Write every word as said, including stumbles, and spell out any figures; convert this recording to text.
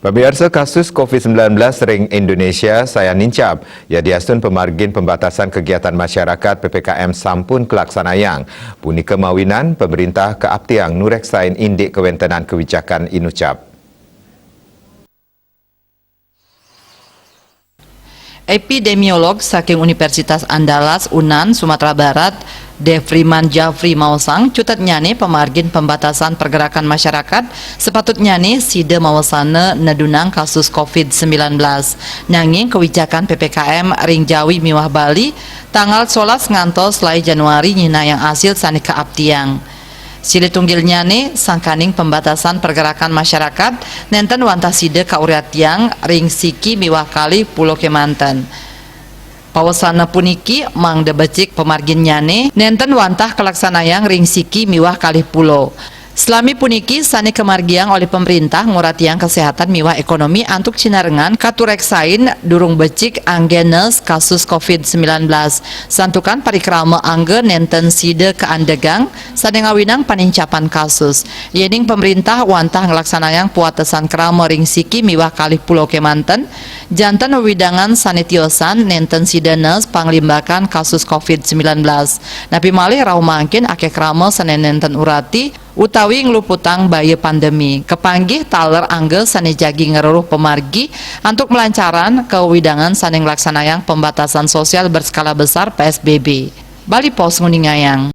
Pamiarsa, kasus covid sembilan belas ring Indonesia sayan nincap, yadiastun pamargin pembatasan kegiatan masyarakat P P K M sampun kalaksanayang. Punika mawinan pamrintah kaaptiang nureksain indik kawentenan kawijakan inucap. Epidemiolog saking Universitas Andalas, Unan, Sumatera Barat, Devriman Jafri maosang, cutetnyane pamargin pembatasan pergerakan masyarakat, sapatutnyane sida mawasana nedunang kasus covid sembilan belas. Nanging kawijakan P P K M ring Jawi miwah Bali, tanggal solas ngantos lai Januari nyihnayang asil sane kaaptiang. Silih tunggilnyane, sangkaning pembatasan pergerakan masyarakat, nenten wantah sida kauratiang ring siki miwah kalih pulo kemanten. Pawasana puniki mangda becik pamarginnyane, nenten wantah kalaksanayang ring siki miwah kalih pulo. Salami puniki sane kamargiang olih pamrintah nguratiang kasehatan miwah ekonomi antuk cinarengan katureksain durung becik anggenes kasus covid sembilan belas. Santukan parikrama angga nenten sida kaandegang, sane ngawinang panincapan kasus. Yening pamrintah wantah nglaksanayang pawatesan krama ring siki miwah kalih pulo kemanten, janten wewidangan sane tiosan nenten sida nes panglimbakan kasus covid sembilan belas. Napi malih rauh mangkin akeh krama sane nenten urati utawi ngluputang baya pandemi. Kapanggih taler angga sane jagi ngreruh pamargi antuk malancaran kawewidangan sane nglaksanayang pembatasan sosial berskala besar, P S B B. Bali Post nguningayang.